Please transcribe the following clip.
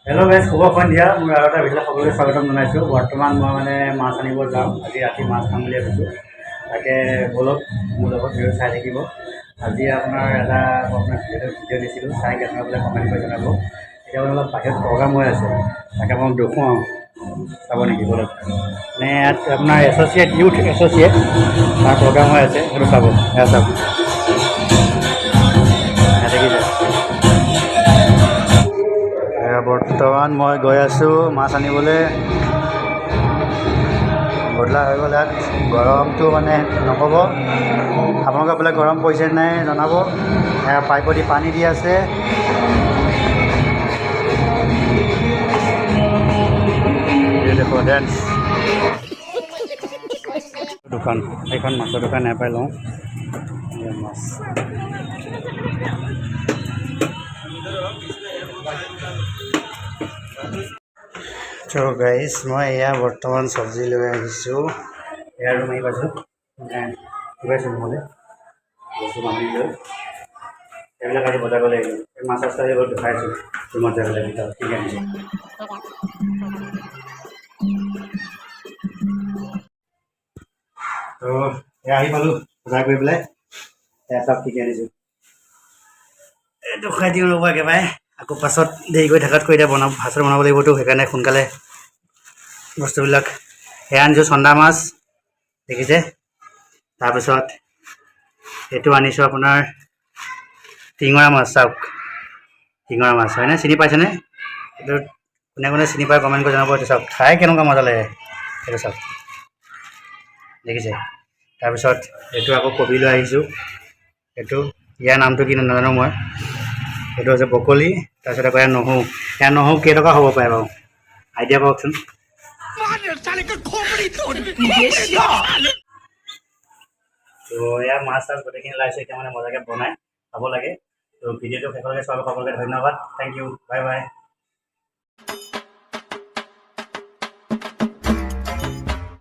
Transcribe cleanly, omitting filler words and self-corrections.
Hello' guys, শুভ সন্ধিয়া। মোৰ আৰু এটা ভিডিঅ'ত সকলোকে স্বাগতম জনাইছোঁ। বৰ্তমান মই মানে মাছ আনিব যাওঁ। আজি ৰাতি মাছ খাম বুলি ভাবিছোঁ। তাকে ব'লক, মোৰ লগত ভিডিঅ' চাই থাকিব। আজি আপোনাৰ এটা মই আপোনাক ভিডিঅ' দিছিলোঁ, চাই কেনেকুৱা পালে কমেণ্ট কৰি জনাব। এতিয়া মানে অলপ বাহিৰত প্ৰগ্ৰাম হৈ আছে, তাকে মই দেখুৱাওঁ, চাব নেকি? ব'লক। মানে ইয়াত আপোনাৰ এছ'চিয়েট, ইউথ এছ'চিয়েট, তাৰ প্ৰগ্ৰাম হৈ আছে, সেইটো চাব। এয়া চাওক, এয়া দেখিছে। এয়া বৰ্তমান মই গৈ আছোঁ মাছ আনিবলৈ। গধূলা হৈ গ'ল। ইয়াত গৰমটো মানে নক'ব। আপোনালোকৰ ফালে গৰম পৰিছে নাই জনাব। এয়া পাইপেদি পানী দি আছে। ডেন্স দোকান এইখন, মাছৰ দোকান। ইয়াৰ পৰাই লওঁ এয়া মাছ। ত' গাইজ, মই এয়া বৰ্তমান চব্জি লৈ আহিছোঁ। এয়া ৰুম আহি পাইছোঁ, মানে গৈ আছোঁ ৰুমলৈ বস্তু বান্ধি লৈ। এইবিলাক আজি বজাৰ কৰিবলৈ আহিলোঁ। এই মাছ চাছ এইবোৰ দেখাই আছোঁ ৰুমত যাই পেলাই ভিতৰত কি কি আনিছোঁ। ত' এয়া আহি পালোঁ বজাৰ কৰি পেলাই। এয়া চব কি কি আনিছোঁ, এইটো খাই দিওঁ ৰ'ব একেবাৰে। আকৌ পাছত দেৰি কৰি থকাতকৈ এতিয়া বনাব, ভাত বনাব লাগিবতো, সেইকাৰণে সোনকালে বস্তুবিলাক। এয়া আনিছোঁ চন্দা মাছ, দেখিছে। তাৰপিছত এইটো আনিছোঁ আপোনাৰ টিঙৰা মাছ। চাওক, টিঙৰা মাছ হয়নে? চিনি পাইছেনে? এইটো কোনে কোনে চিনি পায় কমেণ্ট কৰি জনাব। এইটো চাওক, খাই কেনেকুৱা মজা লাগে। এইটো চাওক, দেখিছে। তাৰপিছত এইটো আকৌ কবি লৈ আহিছোঁ। এইটো ইয়াৰ নামটো কি নাজানো মই। এইটো হৈছে বকলি। তাৰপিছত আকৌ ইয়াৰ নহৰু। ইয়াৰ নহৰু কেইটকা হ'ব পাৰে বাৰু, আইডিয়া কওকচোন। তো এয়া মাছ চাছ গোটেইখিনি ওলাইছে। এতিয়া মানে মজাকৈ বনাই খাব লাগে। তো ভিডিঅ'টো শেষলৈকে চোৱাৰ সকলোকে ধন্যবাদ। Thank you, bye bye.